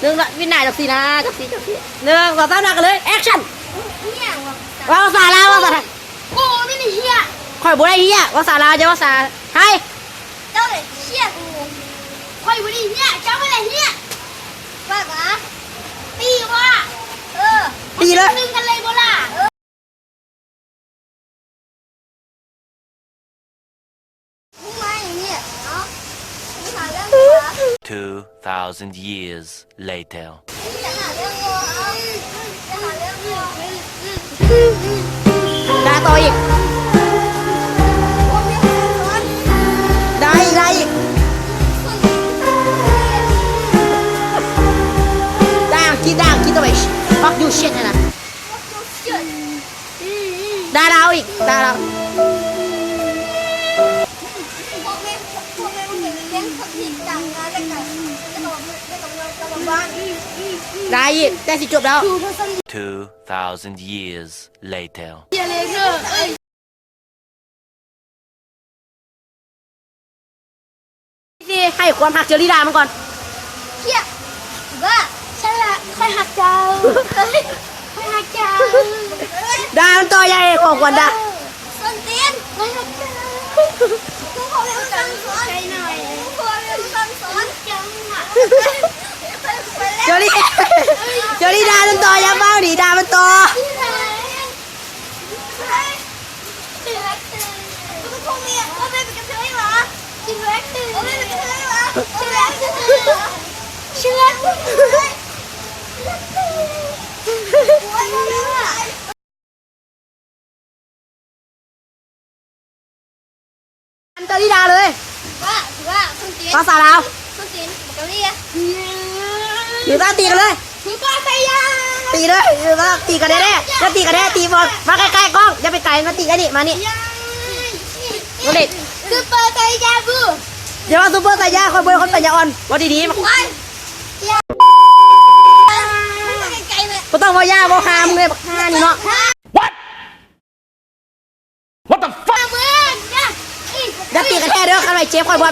ໜຶ່ງ ວິນາຍ ຈັກຊີ້ນະ ຈັກຊີ້ ຈັກຊີ້ ໜຶ່ງ ສອງ ສາມ ນັບກັນເລີຍ ແອັກຊັນ. ອີຫຍັງວະ? ເວົ້າພາສາລາວ ເວົ້າພາສາໄທ. ກູບໍ່ໄດ້ເຮຍ ຂ້ອຍບໍ່ໄດ້ເຮຍ ພາສາລາວ ຢ່າພາສາໄທ. ເຈົ້າເລີຍເຮຍກູ ຂ້ອຍບໍ່ໄດ້ເຮຍ ເຈົ້າຫັ້ນແຫຼະເຮຍ. ວ່າກະ ຕີວ່າ ເອີ ຕີເລີຍ ມາເປັນໜຶ່ງກັນເລີຍບໍ່ລະ? ເອີ Two thousand years later. ດ່າຕໍ່ອີກ ດ່າອີກ ດ່າອີກ ດ່າອັງກິດ ດ່າອັງກິດຕໍ່ໄປ Fuck you shit ຫັ້ນນະ. ດ່າລາວອີກ ດ່າລາວ. ດ່າອີກ ໃກ້ຊິຈົບແລ້ວ. Two thousand years later. ໃຫ້ຄວາມຮັກເຈີລີ່ດ່າມັນກ່ອນ. ເຄຍ ວ່າ ສະຫຼະ ຂ້ອຍຮັກເຈົ້າ ຂ້ອຍຮັກເຈົ້າ. ດ່າມັນຕໍ່ ຢ່າໃຫ້ຂອງຂວັນດ່າ. ສົ້ນຕີນ ຂ້ອຍຮັກເຈົ້າ. ຜູ້ພໍ່ແມ່ສັ່ງສອນ ໃຈໜ້ອຍ ຜູ້ພໍ່ແມ່ສັ່ງສອນ. ເຈີລີ່ ເຈີລີ່ ດ່າມັນຕໍ່ ຢ່າເວົ້ານີ້ ດ່າມັນຕໍ່. ອັນຕະລິດາເລີຍ ວ່າ ວ່າ ສົ້ນຕີນ ພາສາລາວ ສົ້ນຕີນ ບັກກະເລຍ. ຖືຕາຕີກັນເລີຍ ຖືຕາໄຊຍາ ຕີເລີຍ ຖືຕາ ຕີກັນແດ່ໆ ຢ່າຕີກັນແດ່ ຕີບອນ ມາໃກ້ໆກ້ອງ ຢ່າໄປໄກ ມາຕີກັນນີ້ ມານີ້ ມານີ້ ຊຸບເປີໄຊຍາບູ ຢ່າວ່າຊຸບເປີໄຊຍາ ຂ້ອຍບໍ່ແມ່ນຄົນປັນຍາອ່ອນ ເວົ້າດີໆ ບັກ ບໍ່ຕ້ອງເວົ້າຢ່າ ເວົ້າຫາ ມຶງເລີຍ ບັກຫ່ານີ້ເນາະ. What? What the fuck? ຢ່າຕີກັນແທ້ເດີ ຄັນໄວ້ເຈັບຂ້ອຍບໍ່.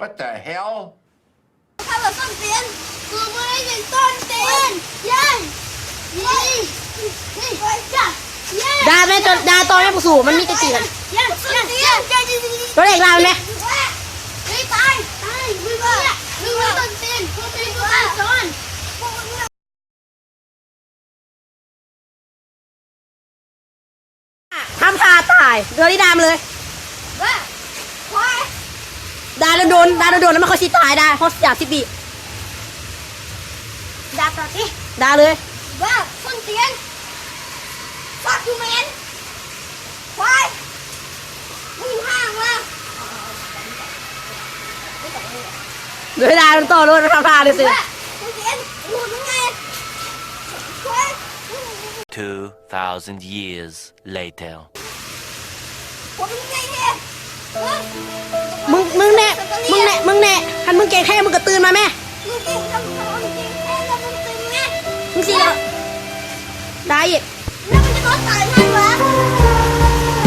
What the hell? ດ່າແມ່ ດ່າຕໍ່ແມ່ ພວກສູ ມັນມີແຕ່ຕີກັນ ໂຕເລັກລາວແມ່. ຫ້າມທ່າຕາຍ ເດີນີ້ດ່າມາເລີຍ ດ່າດົນໆ ດ່າດົນໆ ແລ້ວມັນຄ່ອຍຊິຕາຍ ດ່າຮອດສາມສິບວິ ດ່າຕໍ່ຕິ ດ່າເລີຍ ບ້າ ສົ້ນຕີນ Fuck you man ຄວາຍ ມຶງຫ້າງວ່າ ເວລາມັນຕໍ່ລົດມັນທຳທ່າເລີຍຊິ Two thousand years later. ມຶງ ມຶງແນ່ ມຶງແນ່ ມຶງແນ່ ຄັນມຶງເກັ່ງແທ້ ມຶງກໍຕື່ນມາແມ້ ມຶງຊິ ໄດ້ອີກ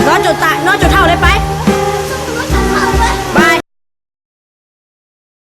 ນອນຈົນຕາຍ ນອນຈົນເຖົ້າເລີຍໄປ ບາຍ